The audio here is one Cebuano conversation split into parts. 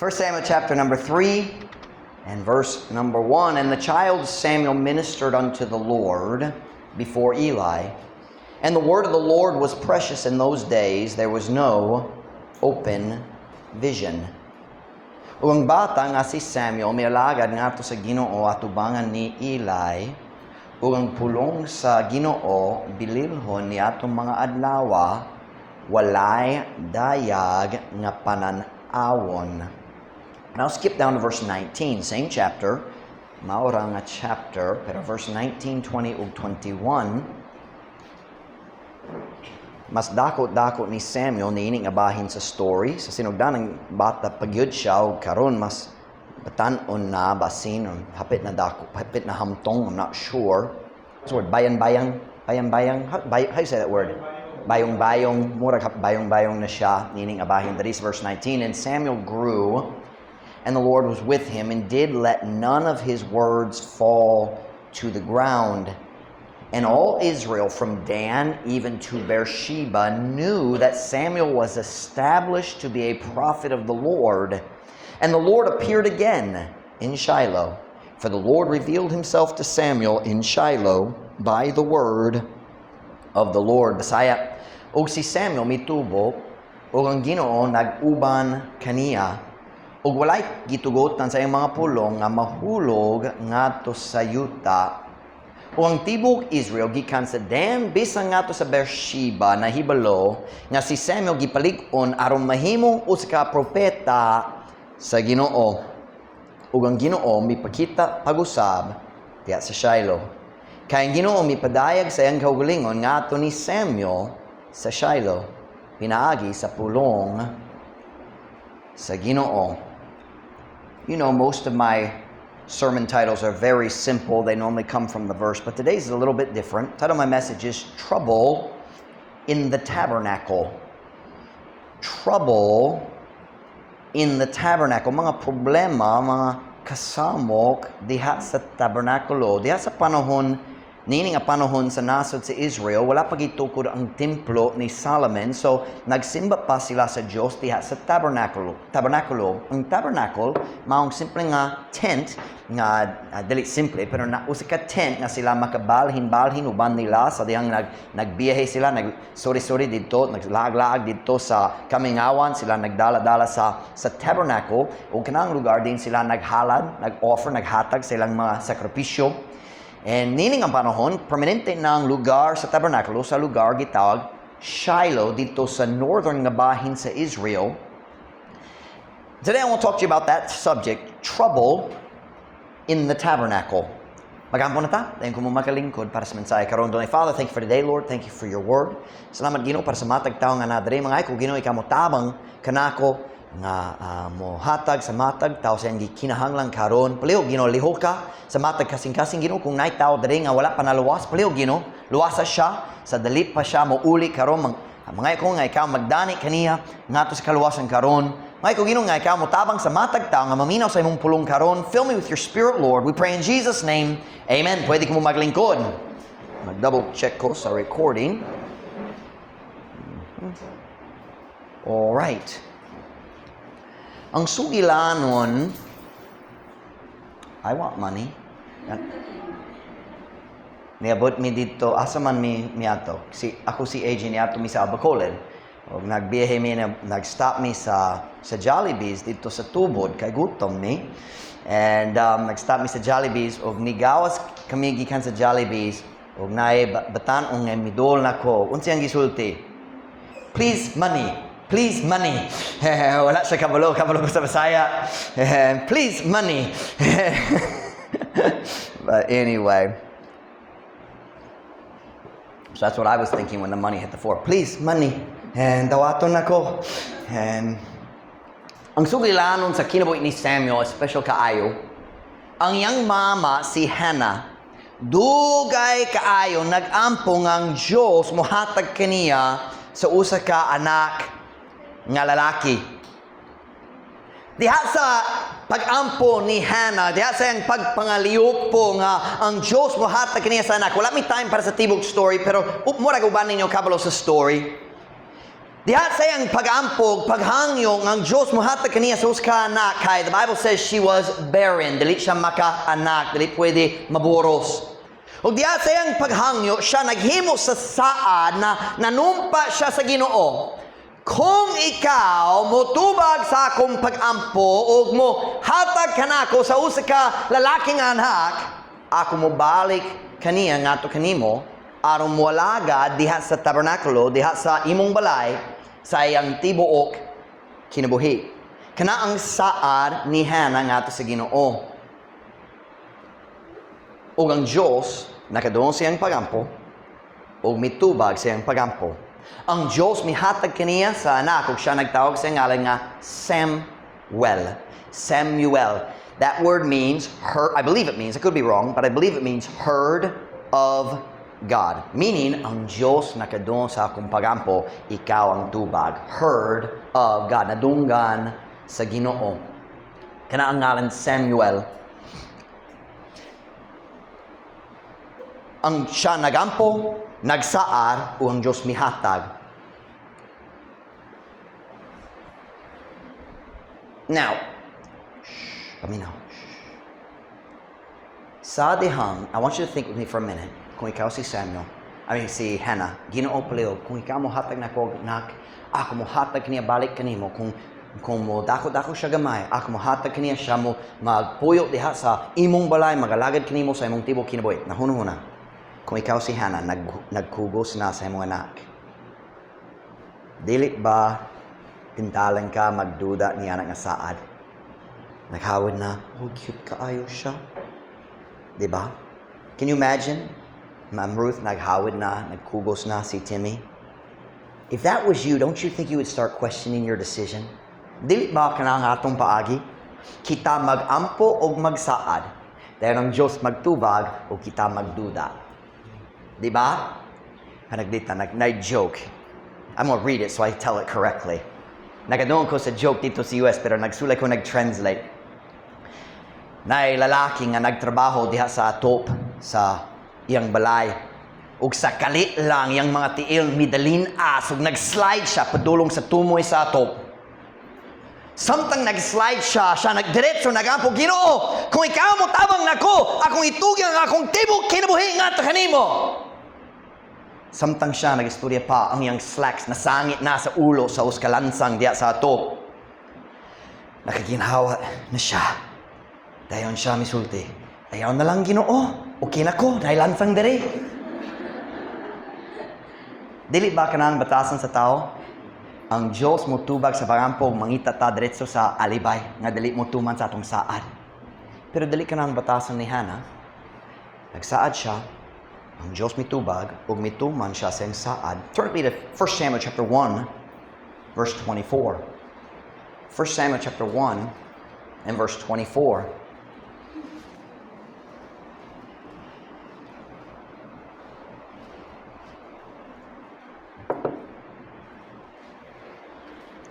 1 Samuel chapter number 3 and verse number 1. And the child Samuel ministered unto the Lord before Eli. And the word of the Lord was precious in those days. There was no open vision. Ug ang bata nga si Samuel mialagad ngadto sa Ginoo atubangan ni Eli, ug ang pulong sa Ginoo bililhon niadtong mga adlaw, walay dayag nga panan-awon. Now skip down to verse 19, same chapter, mao ra nga chapter, pero verse 19, 20 ug 21. Mas dako-dako ni Samuel niini nga bahin sa story. Sa sinugdanan, bata pa gyud siya, ug karon mas batan-on na basin, or hapit na dako, hapit na hamtong, I'm not sure. What's the word? Bayan-bayang, bayan-bayang, how you say that word? Bayong-bayong, murag bayong-bayong na siya niini nga bahin. That is verse 19. And Samuel grew, and the Lord was with him, and did let none of his words fall to the ground. And all Israel from Dan even to Beersheba knew that Samuel was established to be a prophet of the Lord. And the Lord appeared again in Shiloh. For the Lord revealed himself to Samuel in Shiloh by the word of the Lord. Bisaya, ug si Samuel mitubo, ug ang Ginoo nag-uban kaniya, ug walay gitugotan sa iyang mga pulong nga mahulog ngadto sa yuta. Ug ang tibuok Israel gikan sa Dan bisan ngadto sa Beersheba nahibalo nga si Samuel gipalig-on aron mahimong usa ka propeta sa Ginoo. Ug ang Ginoo mipakita pag-usab diha sa Shiloh. Kay ang Ginoo mipadayag sa iyang kaugalingon ngadto ni Samuel sa Shiloh pinaagi sa pulong sa Ginoo. Most of my sermon titles are very simple. They normally come from the verse, but today's is a little bit different. The title of my message is Trouble in the Tabernacle. Trouble in the Tabernacle. Mga problema, mga kasamok diha sa tabernakulo, diha sa panahon niini nga panahon sa nasod sa Israel, wala pa gitukod ang templo ni Solomon. So, nagsimba pa sila sa Dios diha sa tabernakulo. Tabernakulo, ang tabernacle maong simple nga tent nga dili simple pero na usa ka tent nga sila makabalhin-balhin uban nila sa dihang nagbiyahe sila, nag sorry didto, naglaag-laag didto sa kamingawan sila, nagdala-dala sa tabernacle, ug kanang lugar din sila naghalad, nag-offer, naghatag sa ilang mga sakripisyo. And niini nga panahon, permanente na ang lugar sa tabernakulo sa lugar gitawag Shiloh didto sa northern nga bahin sa Israel. Today I want to talk to you about that subject, trouble in the tabernacle. Magampo na ta, dayon ko mo makalingkod para sa mensahe karon. Doon. Father, thank you for today, Lord. Thank you for your word. Salamat, Ginoo, para sa matag tawo nga naa diri. Mga ko, Ginoo, ikaw mo tabang kanako nga mo hatag sa matag tao sa iyang gikinahanglan karon. Palihog, Ginoo, lihok ka sa matag kasing-kasing, Ginoo, kung naay tao diri nga wala pa naluwas. Palihog, Ginoo, luwasa siya sa dali pa siya mo uli karon. Mga ko nga ikaw magdani kaniya ngadto sa kaluwasan karon. Mga ko, Ginoo, nga ikaw mo tabang sa matag tao nga maminaw sa imong pulong karon. Fill me with your spirit, Lord. We pray in Jesus' name. Amen. Pwede ko mo maglingkod. Mag-double check ko sa recording. All right. Ang sugilanon, I want money. Niabot mi didto, asa man mi miadto? Si ako, si AJ, niadto mi sa Bacolod. Og nagbiyahe mi, nag-stop mi sa Jollibee's didto sa Tubod kay gutom mi. And nag-stop mi sa Jollibee's og nigawas kami gikan sa Jollibee's og naay batan-ong nga midol nako. Unsa ang gisulti? "Please money. Please money." Wala siya kabalo, kabalo ko sa Bisaya. "Please money." But anyway. So that's what I was thinking when the money hit the floor. "Please, money." And dawaton nako. And ang sugilanon sa kinabuhi ni Samuel, special kaayo. Ang iyang mama, si Hannah, dugay kaayo nag-ampo ang Diyos mohatag kaniya sa usa ka anak nga lalaki. Diha sa pag-ampo ni Hannah, diha sa iyang pagpangaliupo nga ang Diyos mohatag kaniya sa anak. Wala mi time para sa tibok story, pero murag uban ninyo kabalo sa story. Diha sa iyang pag-ampo, paghangyo, ang Diyos mohatag kaniya sa usa ka anak kay the Bible says she was barren, dili siya maka-anak, dili pwede maburos. Ug diha sa iyang paghangyo, siya naghimo sa saad na nanumpa siya sa Ginoo. Kung ikaw motubag sa akong pag-ampo ug mo hatag kanako sa usa ka lalaking anak, ako mobalik kaniya ngadto kanimo aron moalagad diha sa tabernakulo, diha sa imong balay, sa iyang tibuok kinabuhi. Kana ang saad ni Hannah ngadto sa Ginoo. Ug ang Diyos nakadungog sa iyang pagampo ug mitubag sa iyang pagampo. Ang Diyos mihatag kaniya sa anak ug siya nagtawag sa iyang ngalan nga Samuel. Samuel. That word means heard, I believe it means, I could be wrong, but I believe it means heard of God. Meaning, ang Diyos nakadungog sa akong pagampo, ikaw ang tubag. Heard of God. Nadunggan sa Ginoo. Kana ang ngalan Samuel. Ang siya nagampo, nagsaar, ug ang Diyos mihatag. Now, shh, paminaw. Shh. Sa dihang, I want you to think with me for a minute. Kung ikaw si Samuel, I mean si Hannah, Ginoo palihog, kung ikaw mohatag nako anak, ako mohatag kaniya balik kanimo. Kung mo dako-dako siya gamay, ako mohatag kaniya, siya mo magpuyo diha sa imong balay, magalagad kanimo sa imong tibuok kinabuhi. Nahuna-huna. Kung ikaw si Hannah, nagkugos na sa imong anak, dili ba tintalan ka magduda niya nga saad? Naghawid na, oh, cute kaayo siya. Diba? Can you imagine? Ma'am Ruth, naghawid na, nagkugos na si Timmy. If that was you, don't you think you would start questioning your decision? Dili ba kana ang atong paagi? Kita mag-ampo og magsaad. Dahil ang Diyos magtubag o kita magduda. Di ba? Panagdita, nag joke. I'm gonna read it so I tell it correctly. Nagadungog ko sa joke dito sa US pero nagsulay ko nag-translate. Nay lalaki nga nagtrabaho diha sa top sa iyang balay. Ug sa kalit lang iyang mga tiil midalin-as ug nag-slide siya padulong sa tumoy sa atop. Samtang nag-slide siya, siya nagdiretso nagampo, Ginoo, kung ikaw mo tabang nako, akong itugyan ang akong tibok kinabuhi ngadto kanimo. Samtang siya nag-istorya pa, ang iyang slacks nasangit na sa ulo sa usa ka lansang diha sa atop. Nakaginhawa na siya. Dayon siya misulti. Ayaw na lang, Ginoo. Okay na ko, dahil lansang diri. Dili ba kanang batasan sa tao? Ang Diyos mo tubag sa pangampo, mangita ta diretso sa alibay, nga dili mo tuman sa atong saad. Pero dili kanang batasan ni Hannah. Nagsaad siya, ang Diyos mitubag, ug mituman siya sa iyang saad. Turn with me to 1 Samuel chapter 1, verse 24. 1 Samuel chapter 1 and verse 24.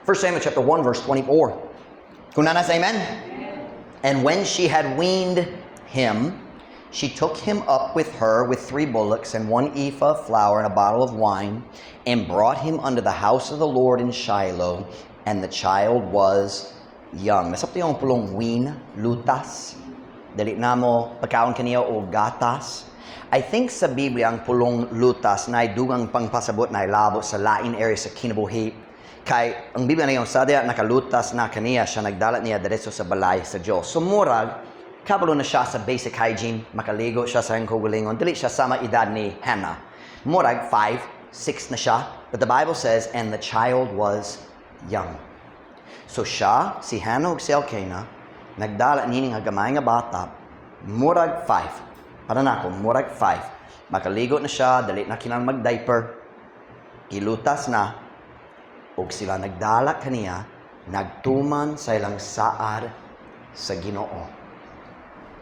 1 Samuel chapter 1 verse 24. Kung naa na, say amen. And when she had weaned him, she took him up with her with 3 bullocks and 1 ephah of flour and a bottle of wine, and brought him unto the house of the Lord in Shiloh, and the child was young. Nasabot yung pulong wean, lutas. Dili na mo pagkaon kaniya o gatas. I think sa Biblia ang pulong lutas na dugang pangpasabot na ilabot sa lain area sa kinabuhi. Kay ang Biblia na yung sa diha nakalutas na kaniya siya nagdala niya diretso sa balay sa Diyos. So murag kabalo na siya sa basic hygiene, makaligo siya sa iyang kaugalingon. Dili siya sama edad ni Hannah. Murag 5, 6 na siya. But the Bible says, and the child was young. So siya, si Hannah ug si Elkanah, nagdala nini nga gamay nga bata, murag 5. Para nako, murag 5. Makaligo na siya, dali na kinahanglan mag-diaper, gilutas na, ug sila nagdala kaniya, nagtuman sa ilang saad sa Ginoo.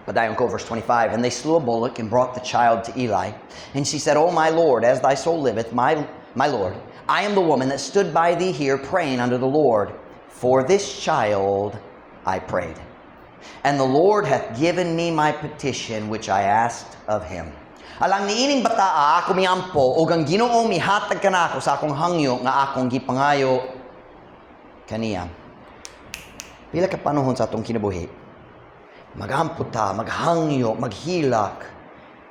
Padayon ko, verse 25, and they slew a bullock and brought the child to Eli. And she said, O my Lord, as thy soul liveth, my Lord, I am the woman that stood by thee here praying unto the Lord. For this child I prayed. And the Lord hath given me my petition which I asked of him. Alang niining bataa ako miampo ug ang Ginoo mihatag kanako sa akong hangyo nga akong gipangayo kaniya. Pila ka panahon sa atong kinabuhi, magampo ta, maghangyo, maghilak,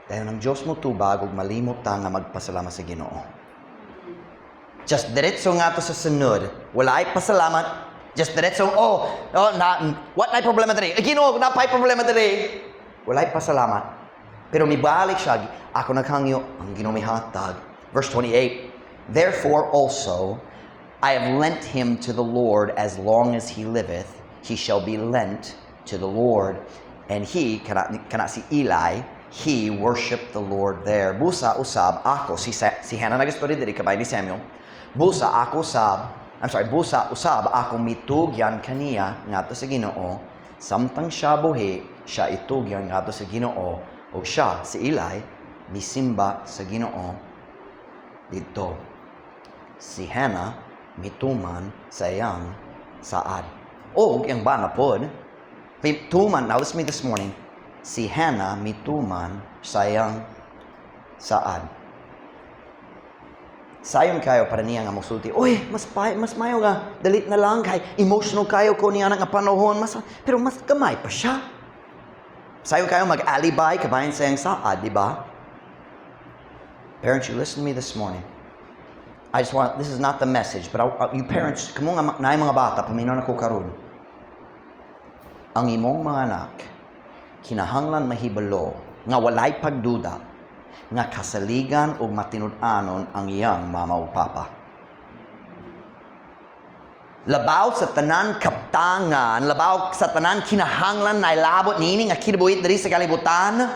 dayon ang Diyos motubag ug malimot ta nga magpasalamat sa Ginoo. Just diretso nga to sa sunod. Wala ay pasalamat. Just diretso, oh, na, what na problema diri? Eh, Ginoo, naa pa'y problema diri. Wala ay pasalamat. Pero mibalik siya, ako naghangyo, ang Ginoo mihatag. Verse 28, "Therefore also, I have lent him to the Lord. As long as he liveth, he shall be lent to the Lord." And he, kana si Eli, he worshiped the Lord there. "Busa usab ako," si Hannah nagastorya diri kabay ni Samuel. "Busa ako sab, I'm sorry, busa usab ako mitugyan kaniya ngadto sa Ginoo, samtang siya buhi, siya itugyan ngadto sa Ginoo, ug siya, si Eli, misimba sa Ginoo didto." Si Hannah mituman sa iyang saad. O iyang bana pod, mituman, now listen to me this morning, si Hannah mituman sa iyang saad. Sayon kayo para niya nga mosulti, "Uy, mas mayo nga, dali na lang, kay emotional kayo ko niya nga panahon, pero mas gamay pa siya." Sayon kayo mag-alibi, kabahin sa iyang saad, di ba? Parents, you listen to me this morning. I just want, this is not the message, but you parents, kamo nga naay mga bata, paminaw nako karon. Ang imong mga anak, kinahanglan mahibalo nga walay pagduda nga kasaligan o matinud-anon ang iyang mama o papa. Labaw sa tanan kaptangan, labaw sa tanan kinahanglan na ilabot niini nga kinabuhi diri sa kalibutan,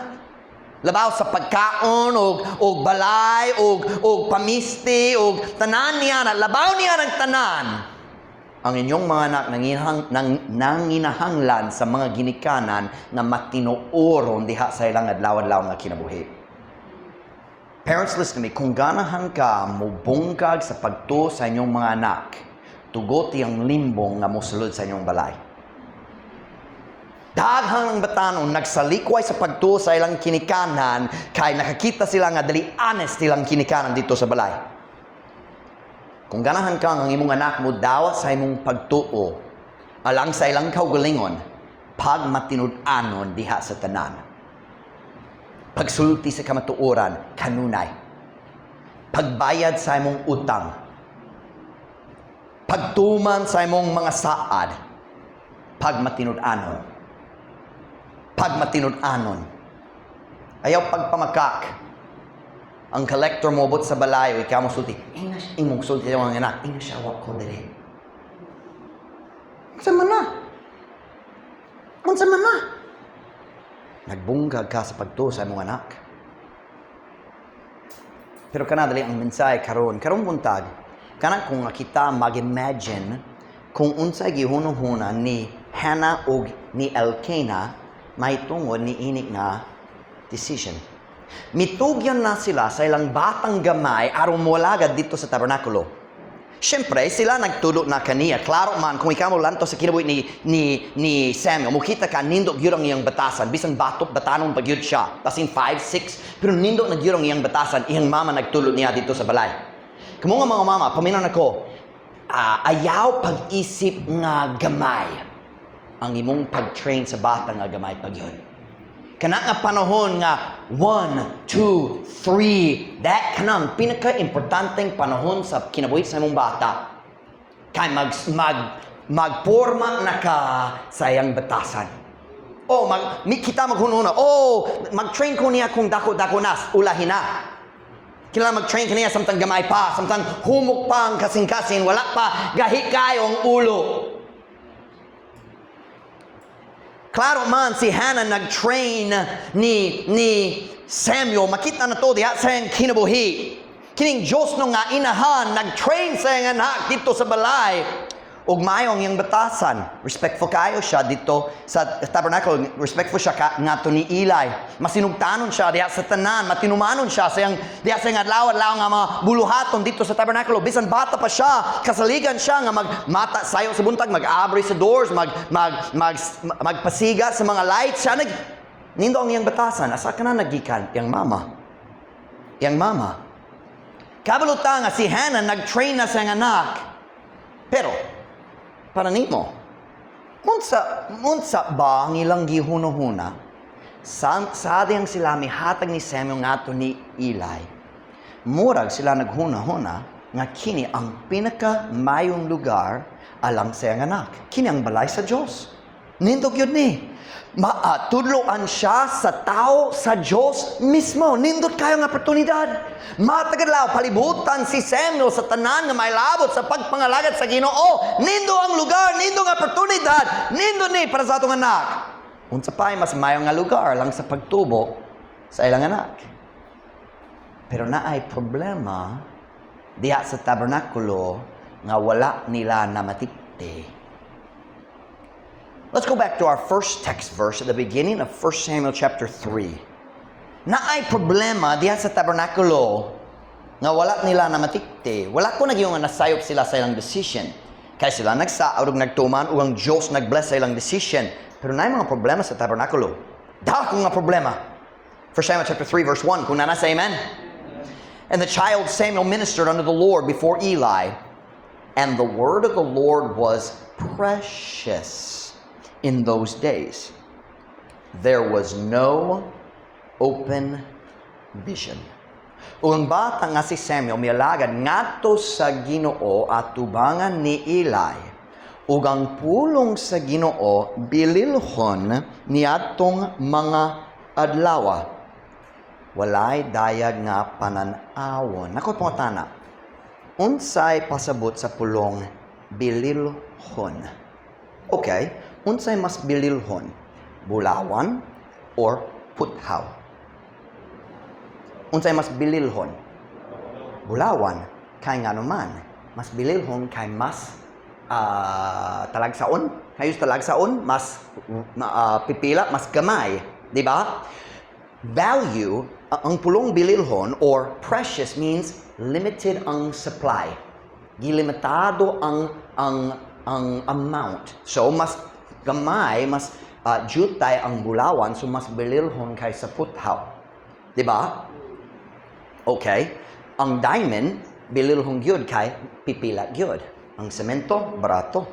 labaw sa pagkaon og balay og pamisti og tanan niya na labaw niya ng tanan, ang inyong mga anak nanginahanglan sa mga ginikanan nga matinuoron diha sa ilang adlaw-adlaw nga kinabuhi. Parents, listen to me. Kung ganahan ka mubungkag sa pagtuo sa inyong mga anak, tugoti ang limbong nga mosulod sa inyong balay. Daghang ang batanon nagsalikway sa pagtuo sa ilang kinikanan kay nakakita sila nga dili honest ilang kinikanan didto sa balay. Kung ganahan ka ang imong anak mo dawat sa imong pagtuo, alang sa ilang kaugalingon, pag matinud-anon diha sa tanan. Pagsulti sa kamatuoran, kanunay. Pagbayad sa imong utang. Pagtuman sa imong mga saad. Pag matinud-anon. Pag matinud-anon. Ayaw pagpamakak. Ang collector moabot sa balay, o ikaw mo sulti, ingna, imong sulti sa mga anak, "Ingna siya, wa ko diri." Unsa man na? Unsa man na? Nagbungkag ka sa pagtuo sa imong anak. Pero kana dali ang mensahe karon, karong buntag, kanang kung nga kita mag-imagine kung unsay gihunahuna ni Hannah ug ni Elkanah mahitungod niini nga decision. Mitugyan na sila sa ilang batang gamay aron moalagad didto sa tabernakulo. Siyempre, sila nagtulo na kaniya. Klaro man, kung ikaw mo lantaw sa kinabuhi ni Samuel, mukita ka, nindot gyud ang iyang batasan. Bisan batok, batanon pa gyud siya. Basin 5, 6, pero nindot na gyud ang iyang batasan. Iyang mama nagtulo niya didto sa balay. Kamo nga mga mama, paminaw nako, ayaw pag-isip nga gamay ang imong pag-train sa bata nga gamay pa gyud. Kana nga panahon nga 1, 2, 3, that kanang pinaka-importanteng panahon sa kinabuhi sa imong bata. Kay magporma na ka sa iyang batasan. Oh, kita maghununa. "Oh, mag-train ko niya kung dako-dako na, ulahin na." Kailangan mag-train ka niya samtang gamay pa, samtang humok pa ang kasing-kasing, wala pa gahi kayo ang ulo. Klaro man si Hannah nag-train ni Samuel. Makita na to diha sa iyang kinabuhi. Kining Diyos no nga inahan nag-train sa iyang anak didto sa balay. Ug maayo ang iyang batasan. Respectful kayo siya didto sa tabernacle. Respectful siya ka ngadto ni Eli. Masinugtanon siya diha sa tanan. Matinumanon siya sa iyang diha sa iyang adlaw-adlaw nga mga buluhaton didto sa tabernacle. Bisan bata pa siya, kasaligan siya nga magmata sayo sa buntag, mag-abri sa doors, mag mag mag magpasiga sa mga lights. Siya nag nindo ang iyang batasan. Asa ka na nagikan? Iyang mama. Iyang mama. Kabalo ta nga si Hannah nag-train na sa iyang anak. Pero, para nimo, unsa ba ang ilang gihuna-huna sa diyang sila mihatag ni Samuel ngadto ni Eli? Murag sila naghuna-huna nga kini ang pinaka mayong lugar alang sa iyang anak. Kini ang balay sa Dios. Nindot gyud ni. Maatudloan siya sa tao sa Diyos mismo. Nindot kaayo nga oportunidad. Matag adlaw, palibutan si Samuel sa tanan nga may labot sa pagpangalagad sa Ginoo. Nindot ang lugar, nindot ang oportunidad, nindot ni para sa atong anak. Unsa pa ay mas mayo nga lugar lang sa pagtubo sa ilang anak? Pero naay problema diha sa tabernakulo nga wala nila namatikti. Let's go back to our first text verse at the beginning of 1 Samuel chapter 3. Naay problema diha sa tabernakulo nga wala nila namatikti. Wala ko nagyong nga nasayop sila sa ilang decision. Kay sila nagsaad ug nagtuman ug ang Diyos nag-bless sa ilang decision. Pero naay mga problema sa tabernakulo. Dako nga problema. 1 Samuel chapter 3 verse 1. Kung naa na, say amen. And the child Samuel ministered unto the Lord before Eli. And the word of the Lord was precious in those days. There was no open vision. Ug ang bata nga si Samuel mialagad ngadto sa Ginoo atubangan ni Eli. Ug ang pulong sa Ginoo bililhon niadtong mga adlaw. Walay dayag nga panan-awon. Nako, pangutana. Unsay pasabot sa pulong "bililhon"? Okay, unsay mas bililhon? Bulawan or puthaw? Unsay mas bililhon? Bulawan. Kay ngano man, mas bililhon kay mas talagsaon. Kayo talagsaon, mas pipila, mas gamay. Di ba? Value, ang pulong "bililhon" or "precious" means limited ang supply. Gilimitado ang amount. So mas gamay, mas jutay ang bulawan, so mas bililhon kaysa puthaw. Di ba? Okay. Ang diamond, bililhon gyud kay pipila gyud. Ang semento, barato.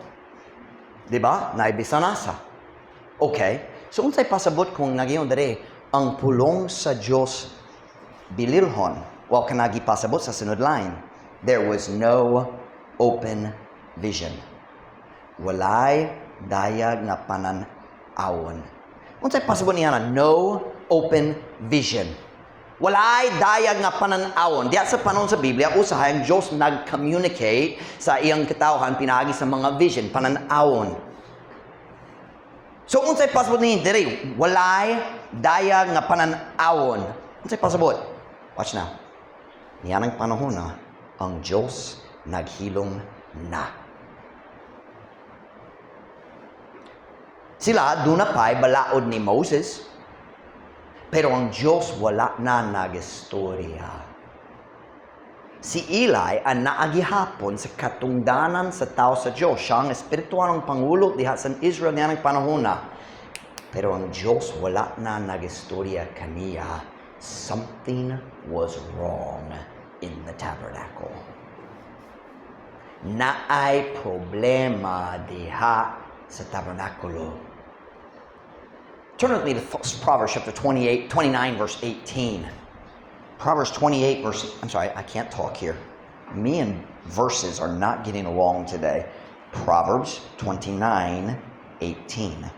Di ba? Naay bisan asa. Okay. So unsay pasabot kung nagyong dere ang pulong sa Dios bililhon? Well, kanagi pasabot sa sunod line. There was no open vision. Walay dayag nga panan-awon. Unsay pasabot niya na "no open vision"? Walay dayag nga panan-awon. Diya sa panahon sa Biblia, usahay ang Diyos nag-communicate sa iyang katawhan pinaagi sa mga vision, panan-awon. So unsay pasabot ni diri? Walay dayag nga panan-awon. Unsay pasabot? Watch now. Niyanang panahon na ang Diyos naghilom na. Sila duna pa'y balaod ni Moses, pero ang Diyos wala na nagistorya. Si Eli ang naa gihapon sa katungdanan sa tao sa Diyos. Siya ang espiritualong pangulo diha sa Israel niyanang panahon na. Pero ang Diyos wala na nagistorya kaniya. Something was wrong in the tabernacle. Naay problema diha sa tabernakulo. Turn with me to Proverbs chapter 28, 29, verse 18. Proverbs 28, verse, I'm sorry, I can't talk here. Me and verses are not getting along today. Proverbs 29, 18.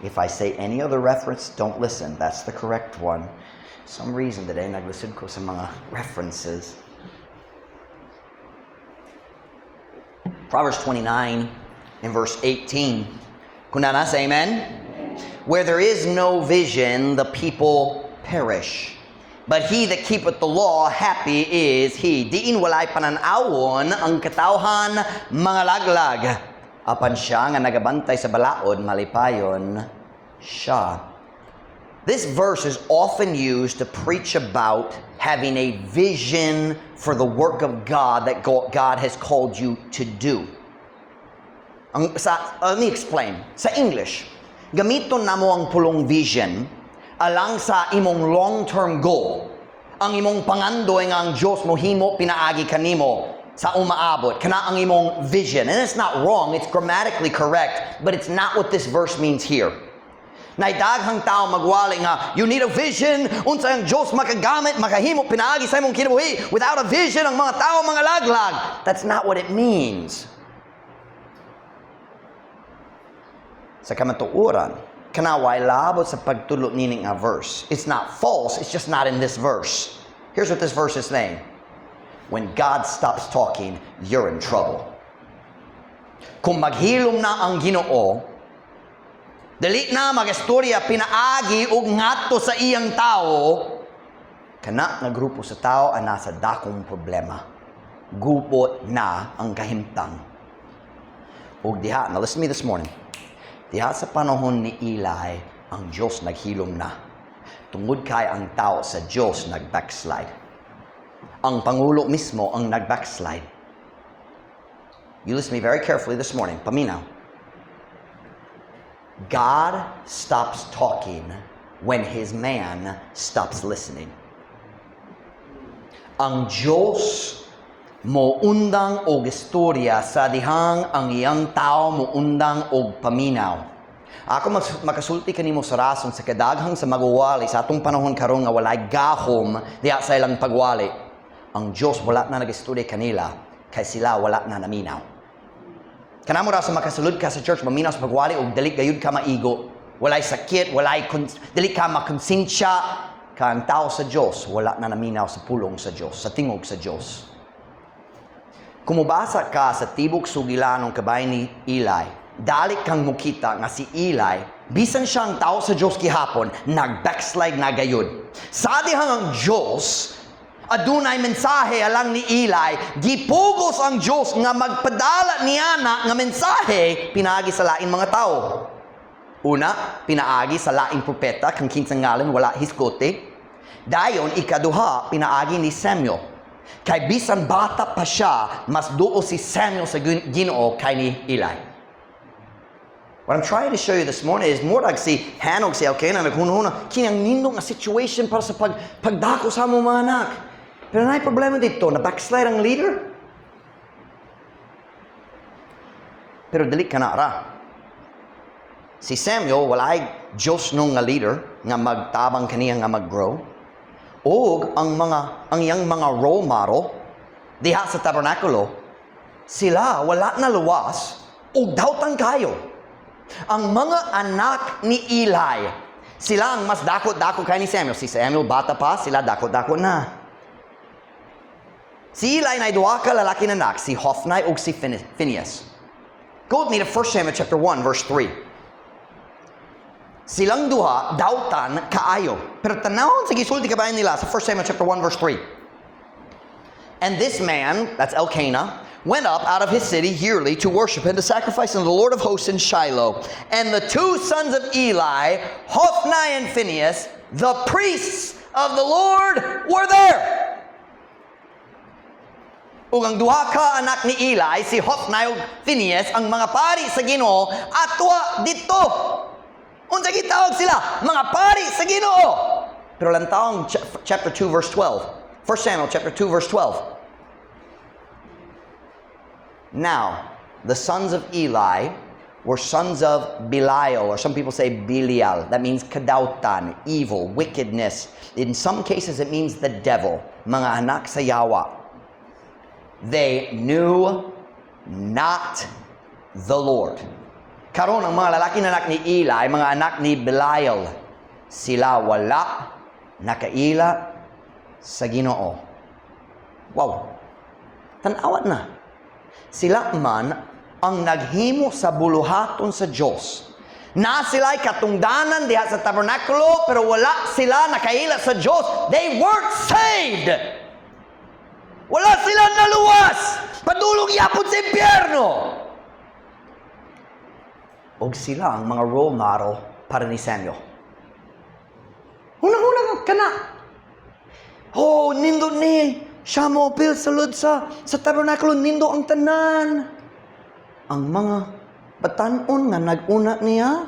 If I say any other reference, don't listen. That's the correct one. Some reason today, naglisod ko sa mga references. Proverbs 29 in verse 18. Kung naa na, say amen. Where there is no vision, the people perish. But he that keepeth the law, happy is he. Diin walay panan-awon ang katawhan mangalaglag. Apan siya nga nagabantay sa balaod, malipayon siya. This verse is often used to preach about having a vision for the work of God that God has called you to do. Let me explain. Sa English, gamiton namo ang pulong "vision" alang sa imong long-term goal. Ang imong pangandoy nga ang Diyos mo himo pinaagi kanimo sa umaabot. Kana ang imong vision. And it's not wrong, it's grammatically correct, but it's not what this verse means here. Nay daghang tao magwali nga you need a vision unsa ang Dios makagamit, makahimo pinaagi sa imong kinabuhi. Without a vision, ang mga tao mga laglag. That's not what it means. Sa kamatuoran, kana way labot sa pagtulo nining nga verse. It's not false, it's just not in this verse. Here's what this verse is saying. When God stops talking, you're in trouble. Kung maghilom na ang Ginoo, dili na magastorya pinaagi og ngadto sa iyang tao, kana nga grupo sa tao ang nasa dakong problema. Gupot na ang kahimtang. Og diha, now listen to me this morning. Diha sa panahon ni Eli, ang Diyos naghilom na. Tungod kay ang tao sa Diyos nag-backslide. Ang pangulo mismo ang nag-backslide. You listen to me very carefully this morning. Paminaw. God stops talking when His man stops listening. Ang Diyos mo undang og istorya sa dihang ang iyang tao mo undang og paminaw. Ako makasulti kanimo sa rason sa kadaghang sa magwawali sa atong panahon karon nga walay gahom diha sa ilang pagwali. Ang Diyos wala na nagistorya kanila kay sila wala na naminaw. Kana mo ra sa makasulod ka sa church, maminaw sa pagwali og dili gayud ka maigo. Walay sakit, walay dili ka makonsensya ka ang tao sa Dios wala na naminaw sa pulong sa Dios, sa tingog sa Dios. Kung mubasa ka sa tibok sugilanong kabay ni Eli, dali kang mukita nga si Eli, bisan siyang tao sa Dios gihapon, nag-backslide na gayud. Sa dihang ang Dios adunay mensahe alang ni Eli, gipugos ang Dios nga magpadala niya na nga mensahe pinaagi sa lain mga tao. Una, pinaagi sa laing propeta kang kinsang ngalan wala hisgote. Dayon ikaduha, pinaagi ni Samuel. Kay bisan bata pa siya, mas duo si Samuel sa Ginoo kay ni Eli. What I'm trying to show you this morning is murag si Hannah ug si Elkanah naghunahuna kini ang nindot nga situation para sa pagdako sa among mga anak. Pero naay problema dito, na backslide ang leader. Pero dili ka na ra. Si Samuel walay Diyos nung nga leader nga magtabang kaniya nga mag-grow. Og ang iyang mga role model diha sa tabernakulo, sila wala na luwas og dawtan kayo. Ang mga anak ni Eli, sila ang mas dako-dako kay ni Samuel. Si Samuel bata pa, sila dako-dako na. Si Eli na duha ka lalaki na anak, si Hophni ug si Phineas. Go with me to 1 Samuel chapter 1 verse 3. Silang duha dautan kaayo. Pero tanawon sa gisulti kabahin nila sa 1 Samuel chapter 1 verse 3. And this man, that's Elkanah, went up out of his city yearly to worship and to sacrifice unto the Lord of hosts in Shiloh. And the two sons of Eli, Hophni and Phinehas, the priests of the Lord, were there. Ug ang duha ka anak ni Eli, si Hophni ug Phinehas, ang mga pari sa Ginoo, atwa dito. Unsa gitawag sila? Mga pari sa Ginoo. Pero lantawong chapter 2 verse 12. 1 Samuel chapter 2 verse 12. Now, the sons of Eli were sons of Belial, or some people say Belial. That means kadautan, evil, wickedness. In some cases, it means the devil. Mga anak sa yawa. They knew not the Lord. Karon ang mga lalaki na anak ni Eli, mga anak ni Belial, sila wala nakaila sa Ginoo. Wow. Tan-awat na. Sila man ang naghimo sa buluhaton sa Dios. Na sila'y katungdanan diha sa tabernakulo, pero wala sila nakaila sa Dios. They weren't saved. Wala sila naluwas. Padulong yapon sa impyerno. Og sila ang mga role model para ni Samuel. Hunang-hunang ka na. Oh, nindo ni. Siya mo apil sulod sa tabernakulo, nindo ang tanan. Ang mga batanon nga nag-una niya,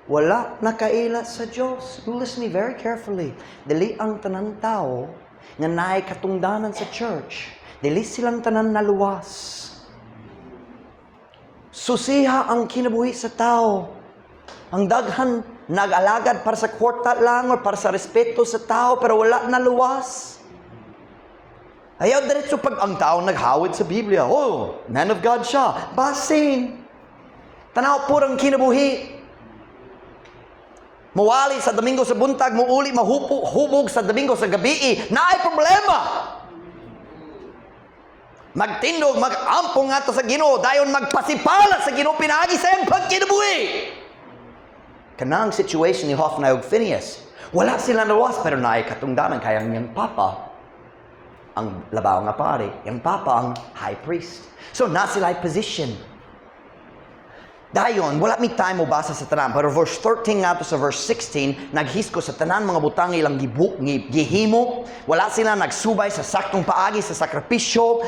Wala nakaila sa Diyos. You listen to me very carefully. Dili ang tanan tao nga naay katungdanan sa church, dili silang tanan naluwas. Susiha ang kinabuhi sa tao. Ang daghan nag-alagad para sa kwarta lang or para sa respeto sa tao, pero wala naluwas. Ayaw diretso pag ang tao naghawid sa Biblia. "Oh, man of God siya." Basin. Tanaw po ang kinabuhi. Muwali sa Domingo sa buntag, muuli, mahupo, hubog sa Domingo sa gabi. Naay problema. Magtindog, mag-ampong nga sa Ginoo, dayon magpasipala sa Ginoo pinaagi sa iyang pagkinabuhi. Kanang situation ni Hophni ug Phineas. Wala sila naluwas, pero naay katungdanan kay ang iyang papa ang labaw nga pari. Yang papa ang high priest. So na sila position. Dayon, wala mi time mo basa sa tanan, pero verse 13 nga to sa verse 16, naghisko sa tanan mga butang ilang gibu, gihimo. Wala sila nagsubay sa saktong paagi sa sakripisyo,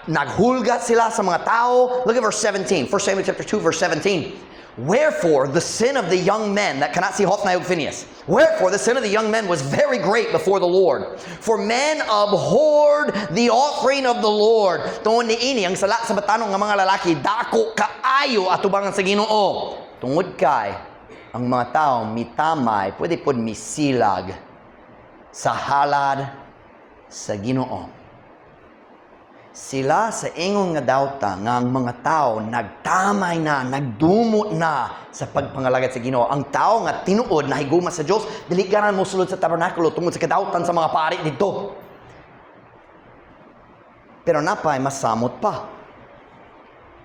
naghulgat sila sa mga tao. Look at verse 17. 1 Samuel chapter 2 verse 17. Wherefore the sin of the young men that cannot see Hophni ug Phineas. Wherefore the sin of the young men was very great before the Lord. For men abhorred the offering of the Lord. Tungod niini, ang sala sa batanon nga mga lalaki dako kaayo atubangan sa Ginoo. Tungod kay ang mga tao mitamay, pwede pod misilag sa halad sa Ginoo. Sila sa ingon nga dawta nga ang mga tao nagtamay na, nagdumot na sa pagpangalagad sa Ginoo. Ang tao nga tinuod na higuma sa Dios, dili ganahan mo sulod sa tabernakulo tungod sa kadawtan sa mga pari didto. Pero napay masamot pa.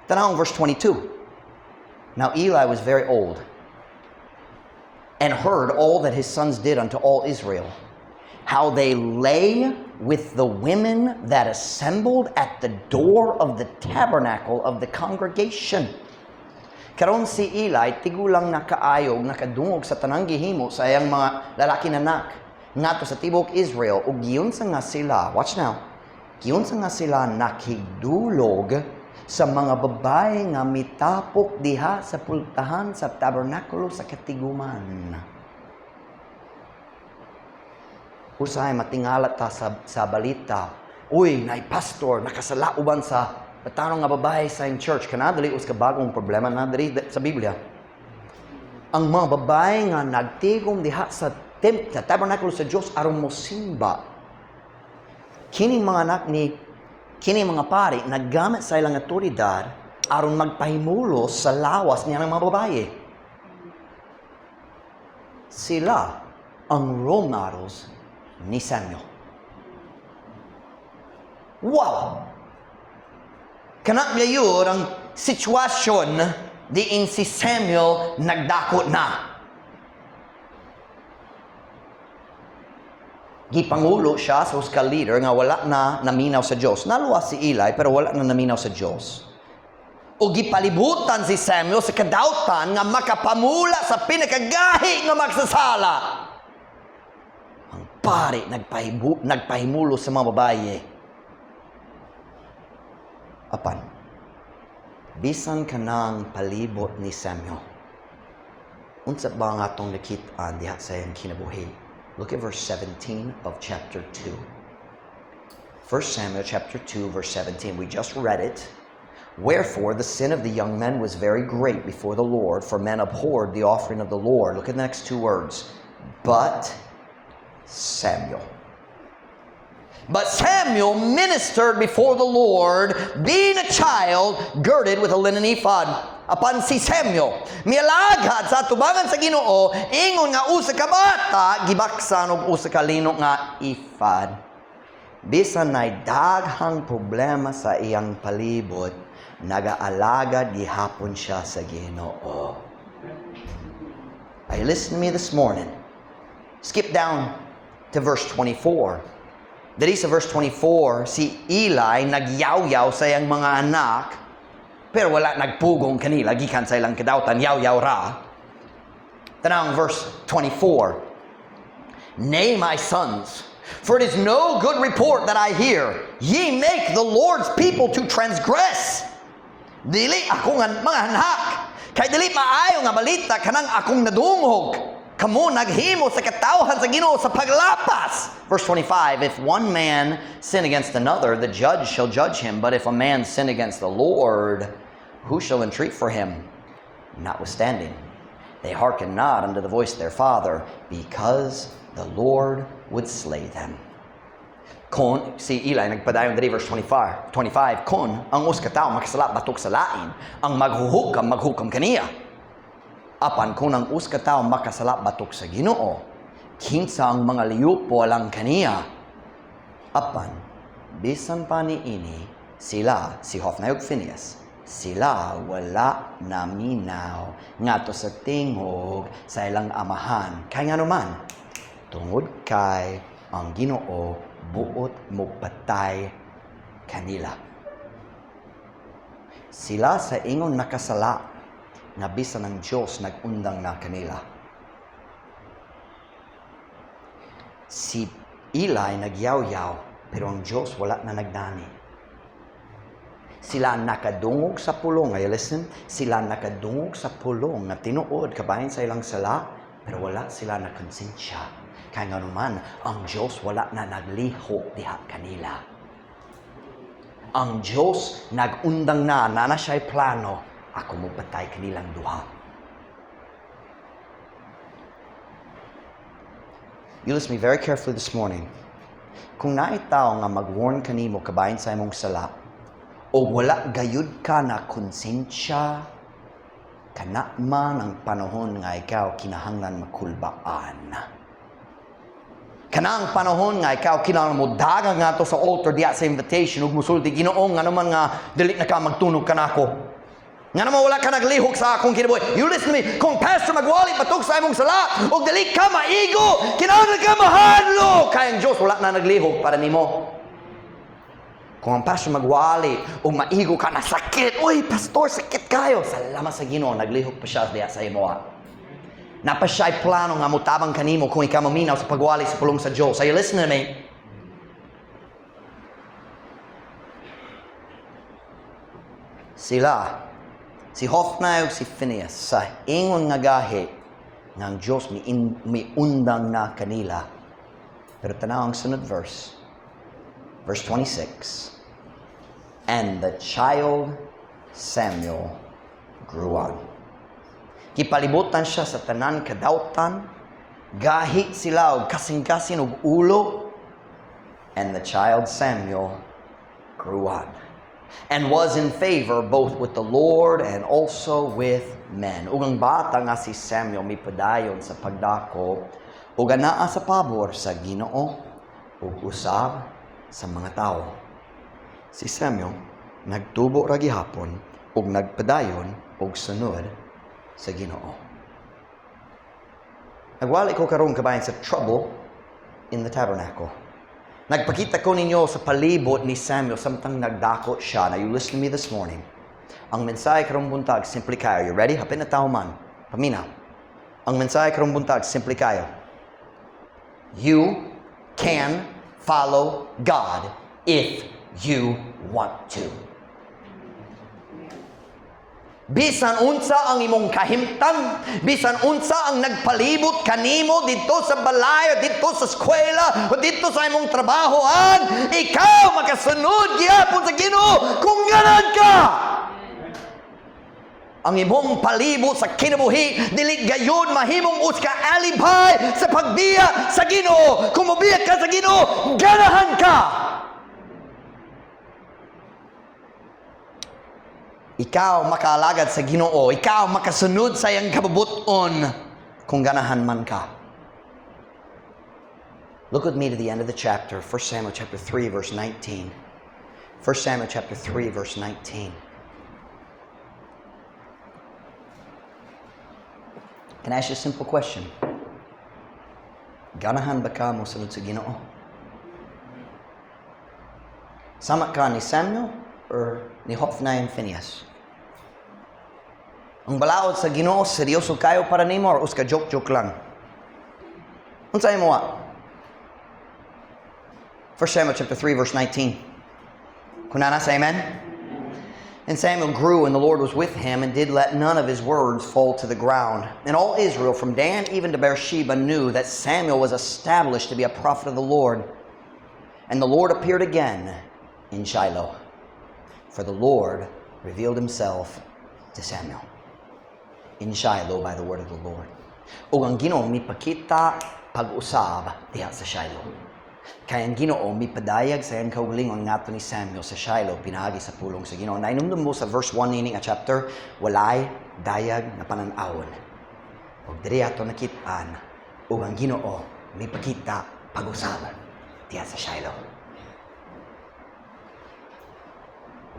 Tanawang verse 22. Now Eli was very old and heard all that his sons did unto all Israel, how they lay with the women that assembled at the door of the tabernacle of the congregation. Karon si Eli, tigulang na kaayo, nakadungog sa tanang gihimo sa iyang mga lalaki na anak ngadto sa tibok Israel, ug giunsa nga sila, watch now, giunsa nga sila nakigdulog sa mga babae nga mitapok diha sa pultahan sa tabernakulo sa katiguman. Usahay matingala ta sa balita. "Uy, nay pastor, nakasala uban sa batanon nga babae sa iyang church." Kana dali us ka bagong problema na diri sa Biblia. Ang mga babae nga nagtigom diha sa tabernakulo sa Dios aron mosimba. Kini mga anak ni kini mga pari naggamit sa ilang otoridad aron magpahimulos sa lawas niya ng mga babae. Sila ang role models ni Samuel. Wow! Kana ngayon ang sitwasyon diin si Samuel nagdako na. Gipangulo siya sa usa ka leader nga wala na naminaw sa Dios. Naluwas si Eli, pero wala na naminaw sa Dios. O gipalibutan si Samuel sa kadautan nga makapamula sa pinakagahi nga magsasala. Ang pari nagpahimulo sa mga babae. Apan, bisan kanang palibot ni Samuel, unsa ba ang atong nakit-an diha sa iyang kinabuhi? Look at verse 17 of chapter 2. 1 Samuel chapter 2 verse 17. We just read it. Wherefore the sin of the young men was very great before the Lord, for men abhorred the offering of the Lord. Look at the next two words. But Samuel. But Samuel ministered before the Lord, being a child, girded with a linen ephod. Apan si Samuel mialagad sa atubangan sa Ginoo, ingon nga usa ka bata, gibaksan og usa ka lino nga ephod. Bisan nay daghang problema sa iyang palibot, nagaalagad gihapon siya sa Ginoo. Are you listening to me this morning? Skip down to verse 24. Diri sa verse 24, si Eli nagyaw-yaw sa iyang mga anak, pero wala nagpugong kanila, gikan sa ilang kadawtan, yaw-yaw ra. Tanawang verse 24. "Nay, my sons, for it is no good report that I hear. Ye make the Lord's people to transgress." Dili ako nga mga anak, Kay dili maayo nga balita kanang akong nadungog. Kamo naghimo sa katawhan sa Ginoo sa paglapas. Verse 25, "If one man sin against another, the judge shall judge him. But if a man sin against the Lord, who shall entreat for him?" Notwithstanding, they hearken not unto the voice of their father, because the Lord would slay them. Kon si Eli nagpadayon diri, verse 25, 25, "Kon ang usa ka tawo makasala batok sa lain, ang maghuhukam maghukam kaniya. Apan kung ang usa ka tawo makasala batok sa Ginoo, kinsa ang mangaliwpo alang kaniya?" Apan bisan pa niini sila, si Hophni ug Phineas, sila wala naminaw ngadto sa tingog sa ilang amahan. Kay ngano man? Tungod kay ang Ginoo buot mo patay kanila. Sila sa ingon nakasala nga bisan ang Dios nag-undang na kanila. Si Eli nagyaw-yaw, pero ang Dios wala na nagdani. Sila nakadungog sa pulong. Ay, listen, sila nakadungog sa pulong nga tinuod kabahin sa ilang sala, pero wala sila nakonsensya. Kaya nga naman, ang Diyos wala na naglihok diha kanila. Ang Diyos nag-undang na, nana siya'y plano, ako mo patay kanilang duha. You listen to me very carefully this morning. Kung naay tao nga mag-warn kanimo kabahin sa imong sala, o wala gayud ka na konsensya, kana man ang panahon nga ikaw kinahanglan makulbaan. Kana ang panahon nga ikaw kinahanglan mo dagang ngadto sa altar diya sa invitation ug musulti, "Ginoo, ngano man nga dili na ka magtunog kanako? Nga naman wala ka naglihok sa akong kinabuhi?" You listen to me. Kung pastor magwali batok sa imong sala ug dili ka maigo, kinahanglan ka mahadlok. Kay ang Dios wala na naglihok para nimo. Kung ang pastor magwali ug maigo ka na sakit, "Uy, pastor, sakit kayo." Salamat sa Ginoo, naglihok pa siya diya sa imo. Napa siya'y plano nga mutabang kanimo kung ikaw maminaw sa pagwali sa pulong sa Diyos. Are you listening to me? Sila, si Hophni ug si Phineas, sa ingon nga gahi nga ang Diyos miundang na kanila. Pero tanaw ang sunod verse. Verse 26. "And the child Samuel grew on." Gipalibutan siya sa tanan kadawtan, gahi sila og kasing-kasing og ulo. "And the child Samuel grew on and was in favor both with the Lord and also with men." Ug ang bata nga si Samuel mipadayon sa pagdako ug anaa sa pabor sa Ginoo ug usab sa mga tawo. Si Samuel nagtubo ra gihapon ug nagpadayon og sunod sa Ginoo. Nagwali ko karon kabahin sa trouble in the tabernacle. Nagpakita ko ninyo sa palibot ni Samuel samtang nagdako siya. Now you listen to me this morning. Ang mensahe karong buntag, simple kayo. You ready? Hapit na tao man. Paminaw. Ang mensahe karong buntag, simple kayo. You can follow God if you want to. Bisan unsa ang imong kahimtang, bisan unsa ang nagpalibot kanimo didto sa balay, o didto sa eskwela, o didto sa imong trabahoan, ikaw makasunod gihapon sa Ginoo kung ganahan ka. Ang imong palibot sa kinabuhi dili gayud mahimong usa ka alibay sa pagbiya sa Ginoo. Kung mobiya ka sa Ginoo, ganahan ka. Ikaw makaalagad sa Ginoo, ikaw makasunod sa iyang kabubuton kung ganahan man ka. Look with me to the end of the chapter, 1 Samuel chapter 3 verse 19. 1 Samuel chapter 3 verse 19. Can I ask you a simple question? Ganahan ba ka mo sunod sa Ginoo? Sama ka ni Samuel or ni Hophni and Phineas? Ang balaod sa Ginoo, seryoso kayo para nimo or uska joke-joke lang? Unsa imo wa? 1 Samuel chapter 3 verse 19. Kunana sa amen? And Samuel grew, and the Lord was with him, and did let none of his words fall to the ground. And all Israel, from Dan even to Beersheba, knew that Samuel was established to be a prophet of the Lord. And the Lord appeared again in Shiloh, for the Lord revealed himself to Samuel in Shiloh by the word of the Lord. Ug ang Ginoo mipakita pag-usab diha sa Shiloh. Kay ang Ginoo mipadayag sa iyang kaugalingon ngadto ni Samuel sa Shiloh pinaagi sa pulong sa Ginoo. Nainumdum mo sa verse 1 niini nga chapter, walay dayag nga panan-awon. Ug diri ato nakit-an ug ang Ginoo mipakita pag-usab diha sa Shiloh.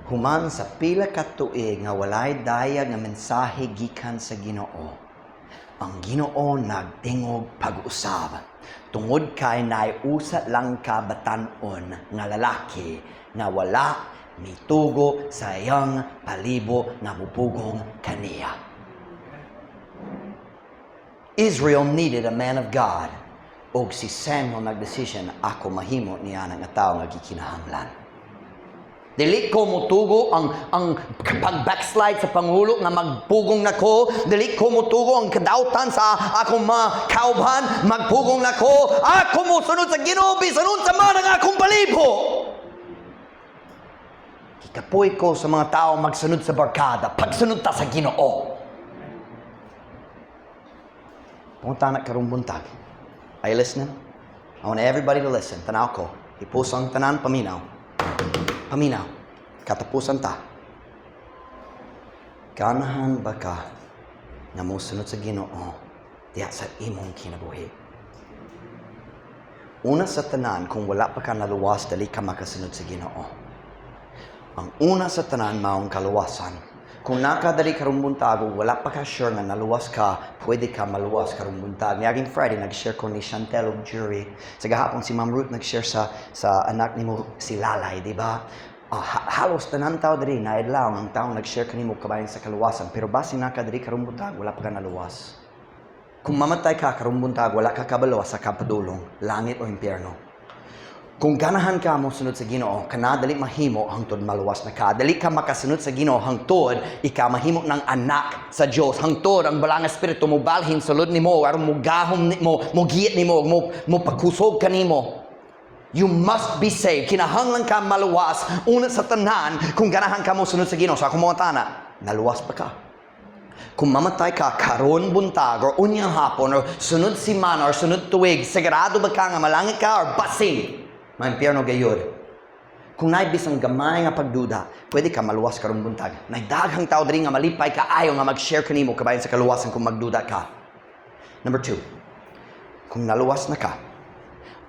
Human sa pila ka tuig nga walay dayag nga mensahe gikan sa Ginoo, ang Ginoo nagtingog pag-usab tungod kay naay usa lang ka batan-on nga lalaki nga wala mitugo sa iyang palibo nga mupugong kaniya. Israel needed a man of God. Og si Samuel nagdesisyon, ako mahimo niya nga tao nga gikinahanglan. Dili ko mutugo ang pag-backslide sa pangulo nga magpugong nako. Dili ko mutugo ang kadautan sa akong mga kauban, magpugong nako. Ako mosunod sa Ginoo bisan unsa man ang akong palibo. Gikapoy ko sa mga tao magsunod sa barkada. Pagsunod ta sa Ginoo. Pangutana karong buntag. Are you listening? I want everybody to listen. Tanaw ko. Hipos ang tanan, paminaw. Paminaw. Katapusan ta. Ganahan ba ka nga mosunod sa Ginoo diha sa imong kinabuhi? Una sa tanan, kung wala pa ka naluwas, dali ka makasunod sa Ginoo. Ang una sa tanan maong kaluwasan. Kung nakadali karong buntag o wala pa ka sure nga naluwas ka, pwede ka maluwas karong buntag. Niaging Friday, nag-share ko ni Chantel og jury. Sa gahapon, si Ma'am Ruth nag-share sa anak nimo si Lalay, di ba? Halos tanan tao diri naidlaw ang tao nag-share kanimo kabahin sa kaluwasan. Pero basi nakadali karong buntag, wala pa ka naluwas. Kung mamatay ka karong buntag, wala ka kabalo sa kapadulong, langit o impyerno. Kung ganahan ka mo sunod sa Ginoo, kana dali mahimo hangtod maluwas na ka. Dali ka makasunod sa Ginoo hangtod ikaw mahimo ng anak sa Dios. Hangtod ang Balaang Espiritu mo balhin sulod nimo aron mo gahom nimo, mo giyat nimo, mo pakusog kanimo. You must be saved. Kinahanglan ka maluwas una sa tanan kung ganahan ka mo sunod sa Ginoo. Sa akong mga tana, naluwas pa ka? Kung mamatay ka karon buntag or unyang hapon or sunod simana or sunod tuig, sigurado ba ka nga malangit ka or basin maimpyerno gayud? Kung naay bisang gamay nga pagduda, pwede ka maluwas karong buntag. Nay daghang tao diri nga malipay kaayo nga mag-share kanimo kabahin sa kaluwasan kung magduda ka. Number 2, kung naluwas na ka,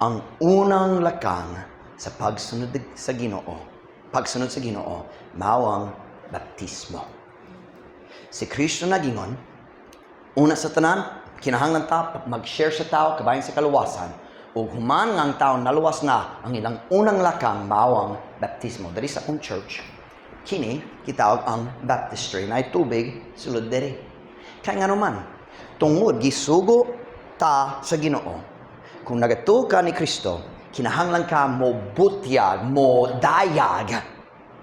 ang unang lakang sa pagsunod sa Ginoo, pagsunod sa Ginoo, mao ang baptismo. Si Kristo nagingon, una sa tanan, kinahanglan ta mag-share sa tao kabahin sa kaluwasan. Ug human nga ang tao naluwas na, ang ilang unang lakang mao ang baptismo. Diri sa akong church, kini gitawag ang baptistry. Naay tubig sulod diri. Kay ngano man, tungod gisugo ta sa Ginoo. Kung nagatuo ka ni Kristo, kinahanglan ka mo butyag, mo dayag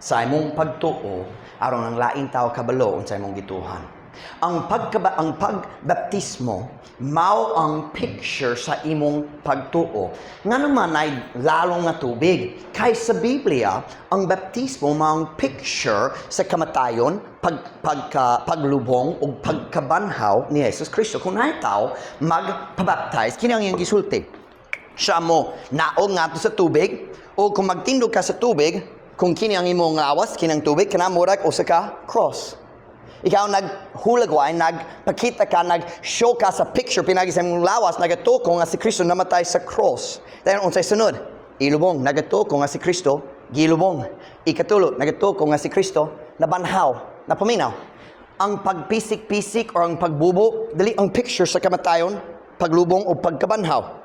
sa imong pagtuo aron ang laing tao kabalo unsa imong gituhan. Ang pagbaptismo mao ang picture sa imong pagtuo. Ngano man ay lalong nga tubig? Kay sa Biblia, ang baptismo mao ang picture sa kamatayon, paglubong ug pagkabanhaw ni Jesus Kristo. Kung naay tao magpabaptize, kini ang iyang gisulti. Siya mo naog ngadto sa tubig, o kung magtindog ka sa tubig, kung kini ang imong lawas, kini ang tubig, kana murag usa ka cross. Ikaw naghulagway, nagpakita ka, nag-show ka sa picture, pinagi sa imong lawas, nagatuo nga si Kristo namatay sa cross. Dayon unsay sunod? Ilubong, nagatuo nga si Kristo gilubong. Ikatulo, nagatuo nga si Kristo nabanhaw, napaminaw. Ang pagpisik-pisik or ang pagbubo, dali ang picture sa kamatayon, paglubong o pagkabanhaw.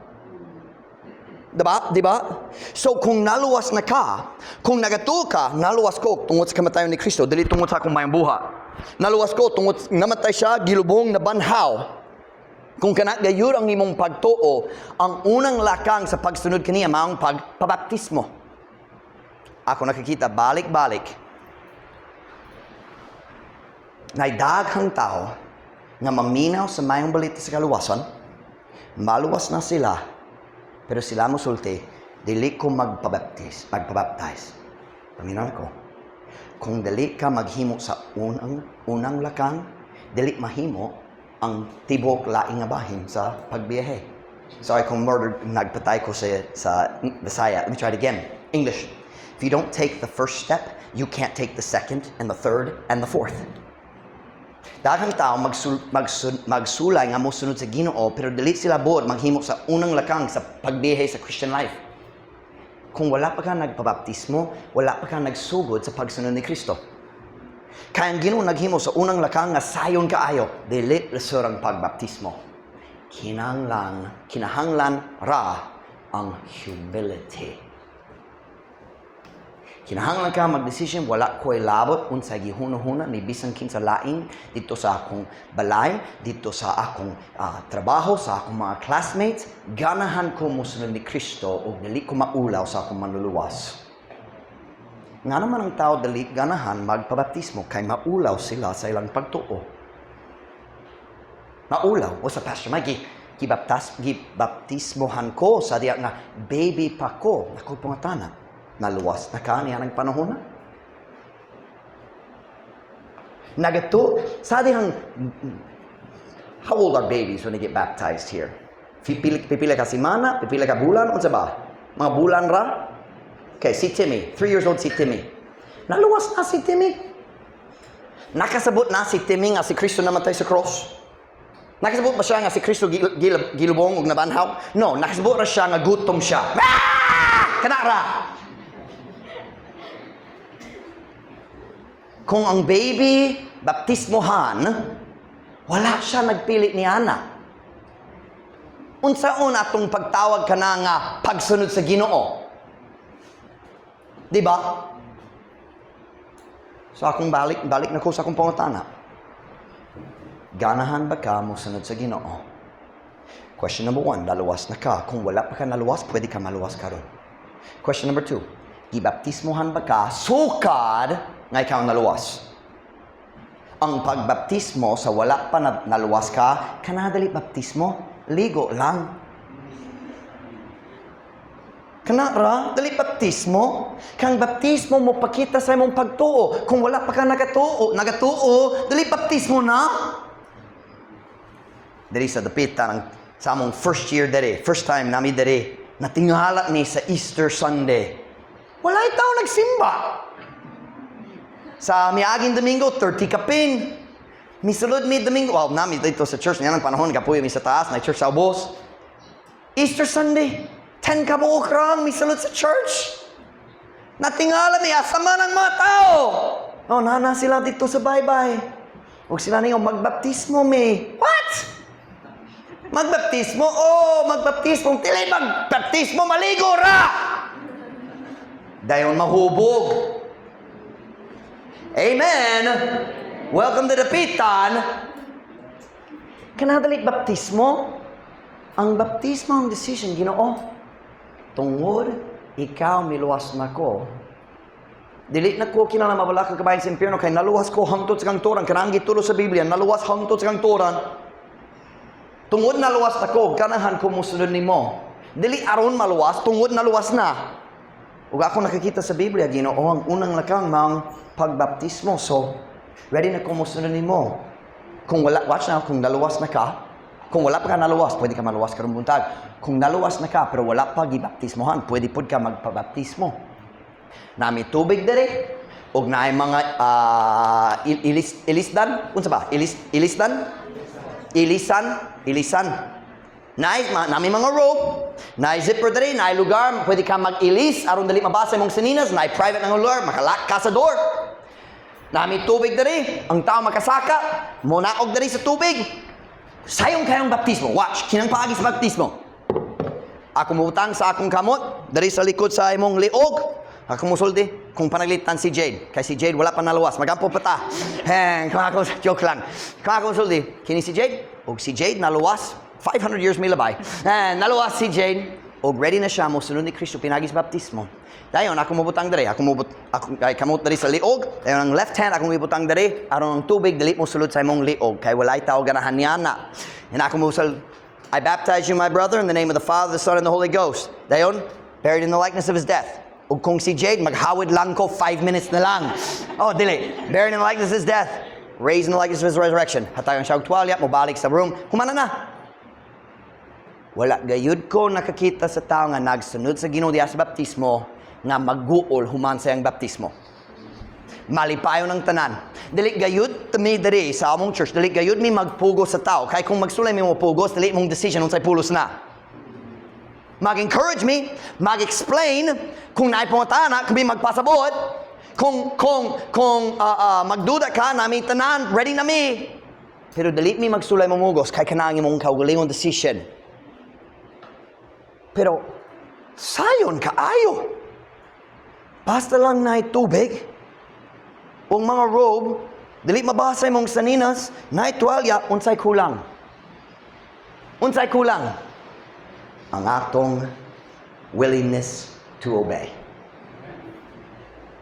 Diba? Diba? So kung naluwas na ka, kung nagatuo ka, naluwas ko tungod sa kamatayon ni Kristo, dili tungod sa akong mayong buhat. Naluwas ko tungod namatay siya, gilubong, nabanhaw. Kung kana gayud ang imong pagtuo, ang unang lakang sa pagsunod kaniya mao ang pagpabaptismo. Ako nakikita balik-balik. Nay daghang tao nga maminaw sa Maayong Balita sa kaluwasan, maluwas na sila, pero sila mosulti, "Dili ko magpabaptis, magpabaptize." Paminaw ko. Kung dili ka maghimo sa unang lakang, dili mahimo ang tibok laing nga bahin sa pagbiyahe. Sorry kung murder, nagpatay ko sa Bisaya. Let me try it again. English. If you don't take the first step, you can't take the second and the third and the fourth. Daghang tao magsulay nga mosunod sa Ginoo, pero dili sila buot maghimo sa unang lakang sa pagbiyahe sa Christian life. Kung wala pa ka nagpabaptismo, wala pa ka nagsugod sa pagsunod ni Kristo. Kaya ang Ginoo naghimo sa unang lakang nga sayon kaayo, dili lisod ang pagbaptismo. Kinahanglan ra ang humility. Kinahanglan ka magdesisyon, "Wala ko'y labot unsay gihuna-huna ni bisan kinsa laing dito sa akong balay, dito sa akong trabaho, sa akong mga classmates. Ganahan ko mosunod ni Kristo ug dili ko maulaw sa akong Manluluwas." Nga naman ang tao dili ganahan magpabaptismo kay maulaw sila sa ilang pagtuo. Maulaw. O sa Pastor Mike, gibaptismohan ko sa diya nga baby pa ko. Ako pangatana. Naluwas na ka niya ng panahon na? Nagato, sa dihang, how old are babies when they get baptized here? Pipila ka semana, pipila ka bulan, unsa ba? Mga bulan ra? Okay, si Timmy, 3 years old si Timmy. Naluwas na si Timmy. Nakasabot na si Timmy nga si Kristo namatay sa cross. Nakasabot ba siya nga si Kristo gilubong ug nabanhaw? No, nakasabot ra siya nga gutom siya. Ah! Kana ra. Kung ang baby baptismohan, wala siya nagpili ni ana. Unsaon atong pagtawag kana nga pagsunod sa Ginoo? Di ba? So akong balik, balik na ko sa akong pangutana. Ganahan ba ka mo sunod sa Ginoo? Question number one, naluwas na ka. Kung wala pa ka naluwas, pwede ka maluwas karon. Question number two, gibaptismohan ba ka sukad nga ikaw naluwas? Ang pagbaptismo sa wala pa na, naluwas ka, kanadali baptismo, ligo lang. Kana ra, dali baptismo. Kang baptismo mo pakita sa imong pagtuo. Kung wala pa ka nagatuo, dali baptismo na. Diri sa dapita ng sa among first year diri, first time nami diri, natingala ni sa Easter Sunday. Walay tao nagsimba. Sa miaging Domingo, 30 kapin. Misulod mi Domingo, well, nami dito sa church, niyan ang panahon, kapuyo mi sa taas, na church sa ubos. Easter Sunday, 10 ka buok rang misulod sa church. Natingala mi, asa man ang mga tao? Oh, nana sila dito sa baybay. Huwag sila ninyo, "Magbaptismo mi." What? Magbaptismo? Oh, magbaptismo. Dili magbaptismo, maligo ra! Dayon mahubog. Amen. Welcome to Dapitan. Kanadali baptismo. Ang baptismo ang decision, Ginoo. Tungod ikaw miluwas na ko. Dili na ko kinahanglan mabala ka kabahin sa impyerno kay naluwas ko hangtod sa kangturan. Kanang gitulo sa Biblia, naluwas hangtod sa kangturan. Tungod naluwas na ko, ganahan ko musunod nimo. Dili aron maluwas, tungod naluwas na. Ug ako nakakita sa Biblia, Ginoo, ang unang lakang mang pagbaptismo. So, ready na ko musunod nimo. Kung wala, watch now, kung naluwas na ka, kung wala pa ka naluwas, pwede ka maluwas karong buntag. Kung naluwas na ka, pero wala pa gibaptismohan, pwede pud ka magpabaptismo. Nami tubig diri, ug naay mga ilisdan, unsa ba? Ilisdan? Ilisan? Ilisan. Naay nami mga rope, naay zipper diri, naay lugar, pwede ka mag-ilis aron dali mabasa imong sininas, naay private nga lugar, maka-lock ka sa door. Nami tubig diri, ang tao makasaka, munaog diri sa tubig. Sayong kayong baptismo. Watch, kinang paagi sa baptismo. Ako mutang sa akong kamot, diri sa likod sa imong liog. Ako musulti, kung panaglitan si Jade. Kay si Jade wala pa naluwas, magampo pa ta. Heng, kung ako, joke lang. Kung ako musulti, kini si Jade, ug si Jade naluwas, 500 years milabay. Eh, naluwas si Jade. Og ready na siya mo sunod ni Kristo pinagi sa baptismo. Dayon ako mobutang diri, ako mobut ako ay kamot diri sa liog, dayon ang left hand akong ibutang diri aron ang tubig dili mo sulod sa imong liog kay walay tawo ganahan niana. And ako mo "I baptize you, my brother, in the name of the Father, the Son, and the Holy Ghost." Dayon, buried in the likeness of his death. Ug kung si Jade, maghawid lang ko, 5 minutes na lang. Oh, dili. Buried in the likeness of his death. Raised in the likeness of his resurrection. Hatagan siya og tuwalya, mobalik sa room. Humana na. Wala gayud ko nakakita sa tao nga nagsunod sa Ginoo diha sa baptismo nga magguol human sa iyang baptismo. Malipayon ang tanan. Dili gayud mi diri sa among church, dili gayud mi magpugos sa tao. Kay kung magsulay mi mo pugos, dili mong decision unsay pulos na. Mag-encourage mi, mag-explain kung naay pangutana, kung mi magpasabot, kung magduda ka nami tanan, ready na mi. Pero dili mi magsulay mamugos kay kanang imong kaugalingon decision. Pero sayon kaayo. Basta lang naay tubig, ug mga robe, dili mabasa imong saninas, naay tuwalya, unsay kulang? Unsay kulang? Ang atong willingness to obey.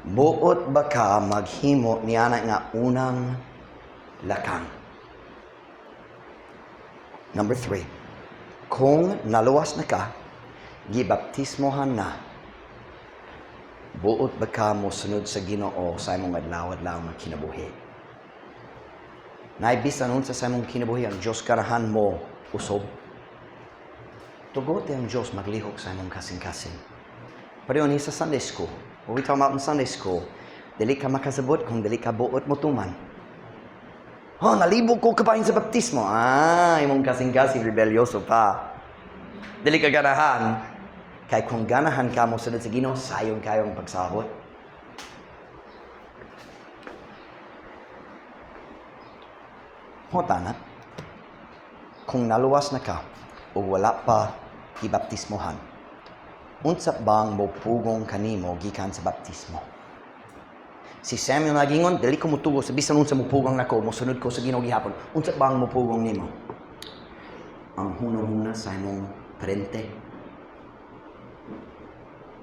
Buot ba ka maghimo niana nga unang lakang? Number 3, kung naluwas na ka, gibaptismohan na, buot ba ka mo sunod sa Ginoo sa imong adlaw-adlaw nga kinabuhi? Naay bisan unsa sa imong kinabuhi, ang Diyos ganahan mo usob. Tugote ang Diyos maglihok sa imong kasing-kasing. Pareho ni sa Sunday school. What we talking about in Sunday school? Dili ka makasabot kung dili ka buot mo tuman. "Oh, nalibog ko kabahin sa baptismo." Ah, imong kasing-kasing rebelyoso pa. Dili ka ganahan. Kay kung ganahan ka mo sunod sa Ginoo, sayon kayong pagsabot. Hotana, kung naluwas na ka o wala pa gibaptismohan, unsa bang mopugong kanimo gikan sa baptismo? Si Samuel nagingon, "Dili ko mutuo sa bisan unsa mopugong nako, mosunod ko sa Ginoo gihapon." Unsa bang mopugong nimo? Ang hunahuna sa imong parente.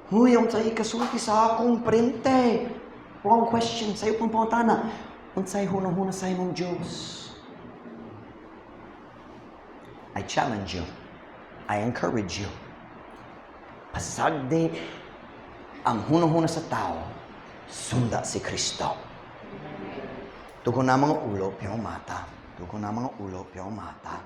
"Huy, unsay ikasulti sa akong parente?" Wrong question. Sayo pang pangutana. Unsay hunahuna sa imong Diyos? I challenge you. I encourage you. Pasagdi ang hunahuna sa tao, sunda si Kristo. Tugon na mga ulo, piyong mata. Tugon na mga ulo, piyong mata.